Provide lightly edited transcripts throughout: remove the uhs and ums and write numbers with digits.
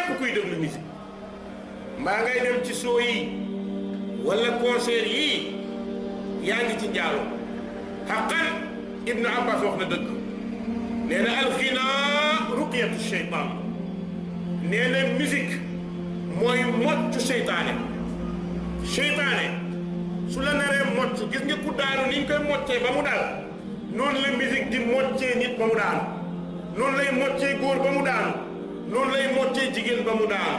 képp kuy déglu musique mbaa ngay dem ci show yi wala concert yii yaa ngi ci njaalo xaqan Ibnu Abbas wax na dëgg nee na alxinaa ruqyatu sheytaan nee na musique mooy moccu seytaane su la naree mocc gis nga ku daanu ni ñu koy moccee ba mu daal noonu la musique di moccee nit ba mu daanu noonu lay moccee góor ba mu daanu noonu lay moccee jigéen ba mu daanu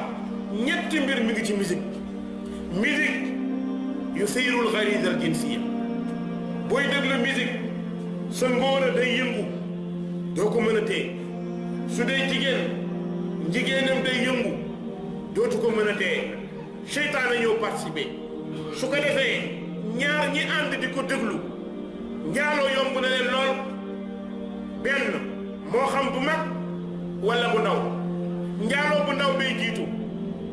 ñetti mbir mi ngi ci musique yusiirul gariza al jinsiya booy déglu musique sa ngóora day yëngu doo ko mën a téye su dee jigéenam day yëngu dootu ko mën a téye seytaane ñëw participer su ko defee ñaar ñi ànd di ko déglu njaaloo yomb na leen lool benn moo xam bu mag wala bu ndaw njaaloo bu ndaw bay jiitu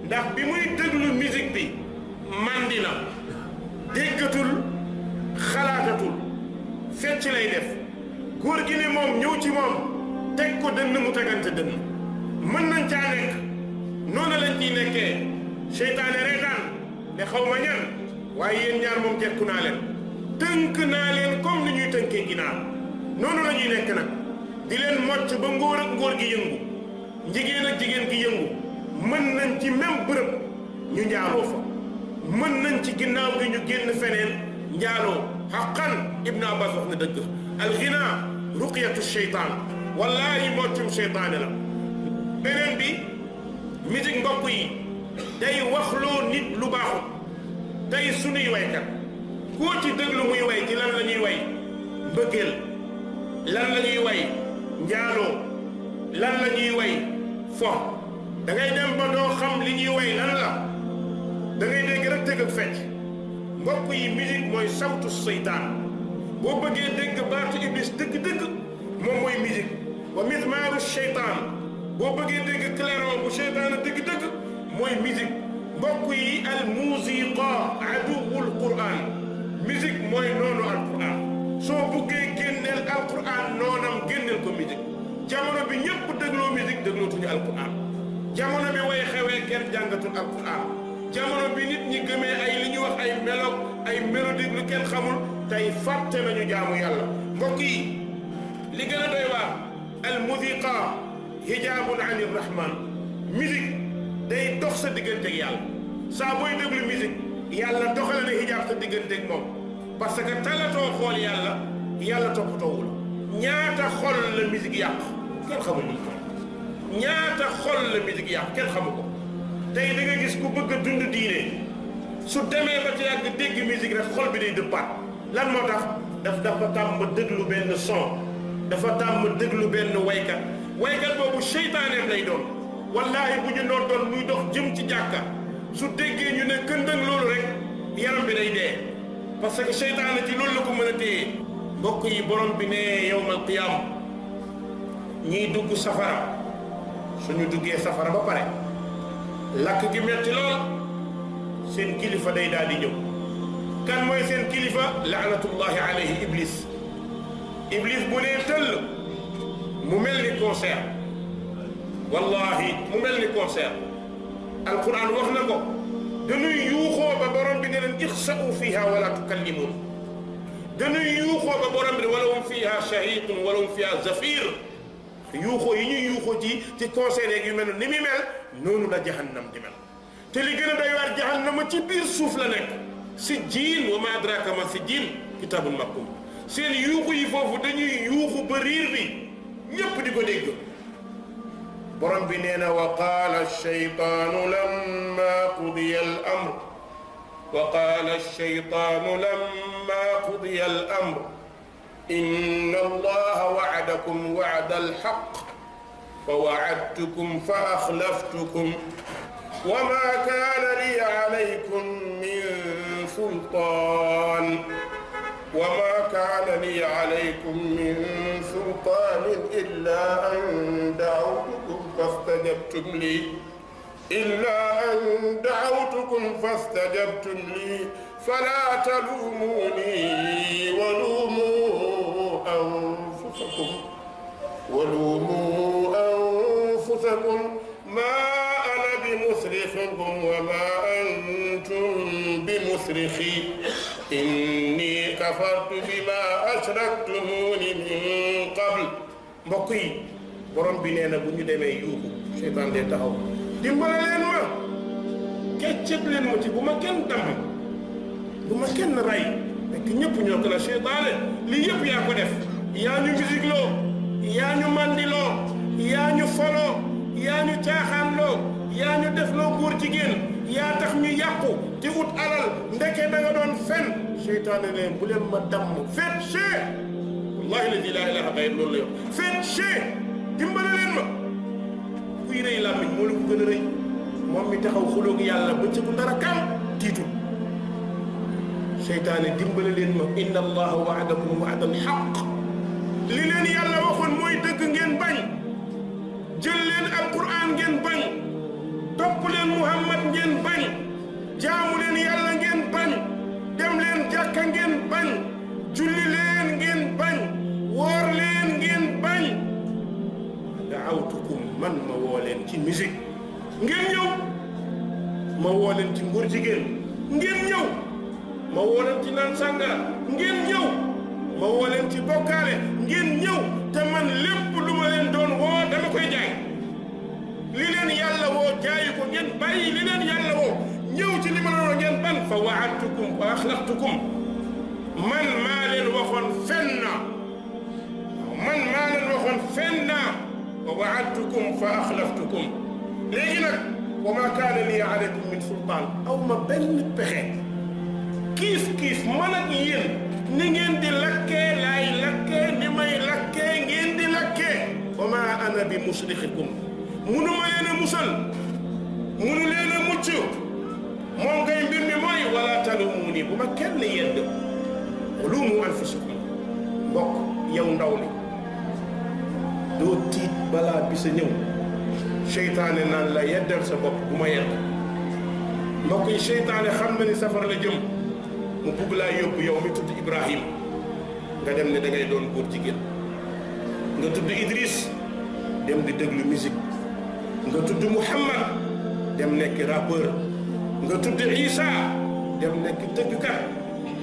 ndax bi muy déglu musique bi mandi na déggatul xalaatatul fecc lay def góor gi ne moom ñëw ci moom teg ko dënn mu tegante dënn mën nañ caa nekk noonu lañ ciy nekkee seytaane reetaan ne xaw ma ñan waaye yéen ñaar moom jekku naa leen tënk naa leen comme ni ñuy tënkee ginaar noonu la ñuy nekk nag di leen mocc ba ngóor ak ngóor gi yëngu jigéen ak jigéen gi yëngu mën nañ ci même bërëb ñu njaaloo fa mën nañ ci ginnaaw gi ñu génn feneen njaaloo xaqan Ibnu Abbas wax na dëgg alxina ruqyatu sheytaan wallaahi moccum seytaane la beneen bi musique mbokk yi day waxloo nit lu baaxut tey sunuy waykat koo ci déglu muy way ci lan la ñuy way mbëggeel lan la ñuy way njaaloo lan la ñuy way fo da ngay dem ba doo xam li ñuy way lan la da ngay dégg rek tëgg ak fecc mbokk yi musique mooy sawtu seytaan boo bëggee dégg baatu iblis dëgg-dëgg moom mooy musique wa mizmaaru seytaan boo bëggee dégg clairon bu seytaan dëgg-dëgg mooy musique mbokk yi al musiqa aduwul quran musique mooy noonu al quran soo buggee génneel al quran noonam génneel ko musique jamono bi ñëpp dégloo musique déglootuñu al quran jamono bi way xewee kenn jàngatul al quran jamono bi nit ñi gëmee ay li ñu wax ay melo ay mélodie lu kenn xamul tey fàtte nañu jaamu yàlla mbokk yi li gën a doy waar al musiqa hijaabun an irrahman musique day dox sa digganteeg yàlla saa booy déglu musique yàlla doxale na hijaab sa digganteeg moom parce que talatoo xool yàlla toppatoowu la ñaata xol la musique yàq kenn xamul ni ñaata xol la musique yàq kenn xamu ko tey da nga gis ku bëgg a dund diine su demee ba ci yàgg dégg musique rek xol bi day dëppaat lan moo tax dafa tàmm déglu benn son dafa tàmm déglu benn waykat boobu seytaaneem lay doon wallaahi bu ñu doon muy dox jëm ci jàkka su déggee ñu ne këndëng loolu rek yaram bi day dee parce que seytaane ci loolu la ko mën a téye mbokk yi borom bi ne yawmal qiyaam ñiy dugg safara suñu duggee safara ba pare lakk gi metti lool seen kilifa day daal di ñëw kan mooy seen kilifa laanatullahi alayhi iblis bu nee tëll mu mel ni concert wallahi mu mel ni concert alquran wax na ko dañuy yuuxoo ba borom bi ne leen ixsa'u fiha wala tukallimun dañuy yuuxoo ba borom bi ne wala hum fiha shahiqun wala hum fiha zafir yuuxoo yi ñuy yuuxoo ci concert yeeg yu mel ni muy mel noonu la jahannam di mel te li gën a doy waar jahannama ci biir suuf la nekk sijjiin wa ma adraka ma sijjiin kitaabun maktum seen yuuxu yi foofu dañuy yuuxu ba riir bi ñépp di ko dégg borom bi nee na wa qaala alcheytaanu lamma qudiya al amr wa qaala alcheytaanu lamma qudiya al amr inna allaha wa'adakum wa'da alhaq fa wa'adtukum fa akhlaftukum wa ma kaana li alaykum min sultaan وما كان لي عليكم من سلطان إلا أن دعوتكم فاستجبتم لي فلا تلوموني ولوموا أنفسكم ما أنا وما أنتم بمصرخي إني كفرت بما أشركتموني من قبل. mbokk yi borom bi nee na bu ñu demee yuuxu seytaan dee taxaw dimbale leen ma keccet leen ma ci bu ma kenn damm bu ma kenn rey fekk ñëpp ñoo ko la seytaane lii yëpp yaa ko def yaa ñu musique loo yaa ñu mandiloo yaa ñu foloo yaa ñu caaxaanloo yaa ñu def loo góor jigéen yaa tax ñu yàqu di ut alal ndeke da nga doon fen seytaane leen bu leen ma damm fet chee wallahi ladi laa ilaha illa loolu la yow fet chee dimbale leen ma kuy rëy làmmiñ moo la ko gën a rëy moom mi taxaw xulóog yàlla ba ci bu dara kam tiitul seytaane dimbale leen ma inna allaha waadakum waadan xaq li leen yàlla waxoon mooy dëgg ngeen bañ jël leen alquran ngeen bañ topp leen muhammad ngeen bañ jaamu leen yàlla ngeen bañ dem leen jàkka ngeen bañ julli leen ngeen bañ woor leen ngeen bañ daawtukum man ma woo leen ci musique ngeen ñëw ma woo leen ci nguur jigéen ngeen ñëw ma woo leen ci naan sàngara ngeen ñëw ma woo leen ci bokkaale ngeen ñëw te man lépp lu ma leen doon woo dama koy jaay li leen yàlla woo jaayi ko ngeen bàyyi li leen yàlla woo ñëw ci li ma la doon ngeen ban fa waadtukum fa axlaftukum man maa leen waxoon fen na man maa leen waxoon fen na fa waadtukum fa axlaftukum léegi nag wa ma kaana lii aleykum min sultaan aw ma benn pexe kiis man ak yéen ni ngeen di lakkee laay lakkee ni may lakkee ngeen di lakkee wa ma ana bi musrixikum munu ma leen a musal munu leen a mucc moom ngay mbir mi mooy wala talumuuni bu ma kenn yedd luumu anfusakum mbokk yow ndaw li doo tiit balaa bi sa ñëw seytaane naan la yeddal sa bopp bu ma yedd mbokk yi seytaane xam na ni safara la jëm mu bugg laa yóbbu yow mi tudd Ibrahim nga dem ne da ngay doon góor jigéen nga tudd Idris dem di déglu musique nga tudd Muhammad dem nekk rappeur nga tudd Isa dem nekk tëggkat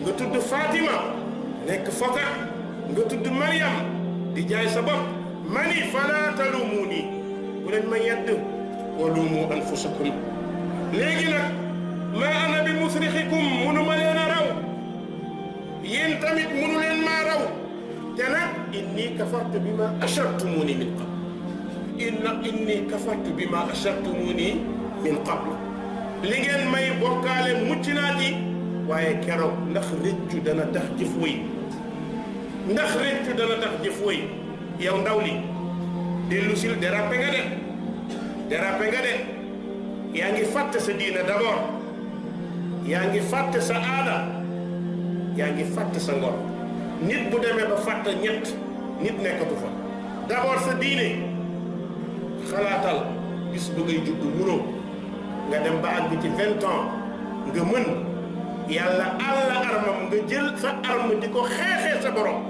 nga tudd Fatima nekk fokat nga tudd Maryam di jaay sa bopp mani fala talumuuni bu leen ma yedd wa luumu anfusakum léegi nag ma ana bi musrixikum munu ma leen a raw yéen tamit munu leen maa raw te nag inni kafartu bi ma ashartumuni min qabl inni kafartu bi ma ashartumuni min qabl li ngeen may bokkaale mucc naa ci waaye keroog ndax rëccu dana tax jëf wëy ndax rëccu dana tax jëf wëy yow ndaw li dellu sil dérapé nga de yaa ngi fàtte sa diina d'abord yaa ngi fàtte sa aada yaa ngi fàtte sa ngor nit bu demee ba fàtte ñett nit nekkatu fa d'abord sa diine xalaatal bis bu ngay judd munoo nga dem ba àgg ci 20 ans nga mën yàlla àlla armam nga jël sa arme di ko xeexee sa borom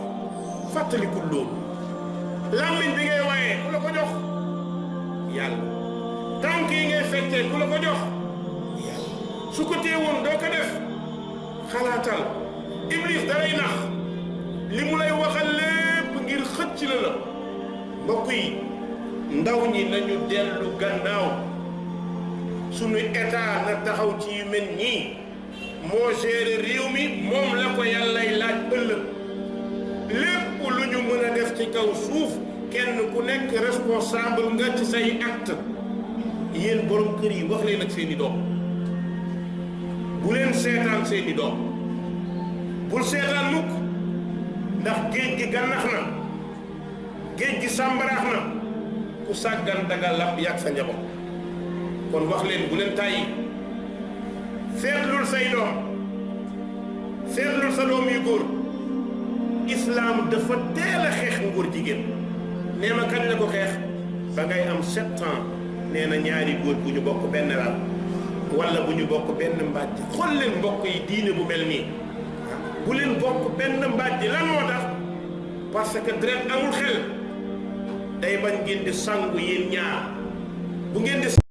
fàttalikul loolu làmmiñ bi ngay waaye ku la ko jox yàlla tànk yi ngay feccee ku la ko jox yàlla su ko teewoon doo ko def xalaatal iblis dalay nax li mu lay waxal lépp ngir xëcc la mbokk yi ndaw ñi nañu dellu gannaaw sunu état na taxaw ci yu mel nii moo géré réew mi moom la ko yàllay laaj ëllëg lépp lu ñu mën a def ci kaw suuf kenn ku nekk responsable nga ci say acte yéen borom kër yi wax leen ak seeni doom bu leen seetaan seeni doom bul seetaan mukk ndax géej gi gànnax na géej gi sàmbaraax na ku sàggan daga lab yàgg sa njaboot kon wax leen bu leen tàyyi seetlul say doom seetlul sa doom yu góor islam dafa teel a xeex ngóor jigéen nee ma kañ la ko xeex ba ngay am 7 ans nee na ñaari góor bu ñu bokk benn lal wala bu ñu bokk benn mbàjj xool leen mbokk yi diine bu mel nii bu leen bokk benn mbàjj lan moo tax parce que deret amul xel day bañ ngeen di sangu yéen ñaar bu ngeen di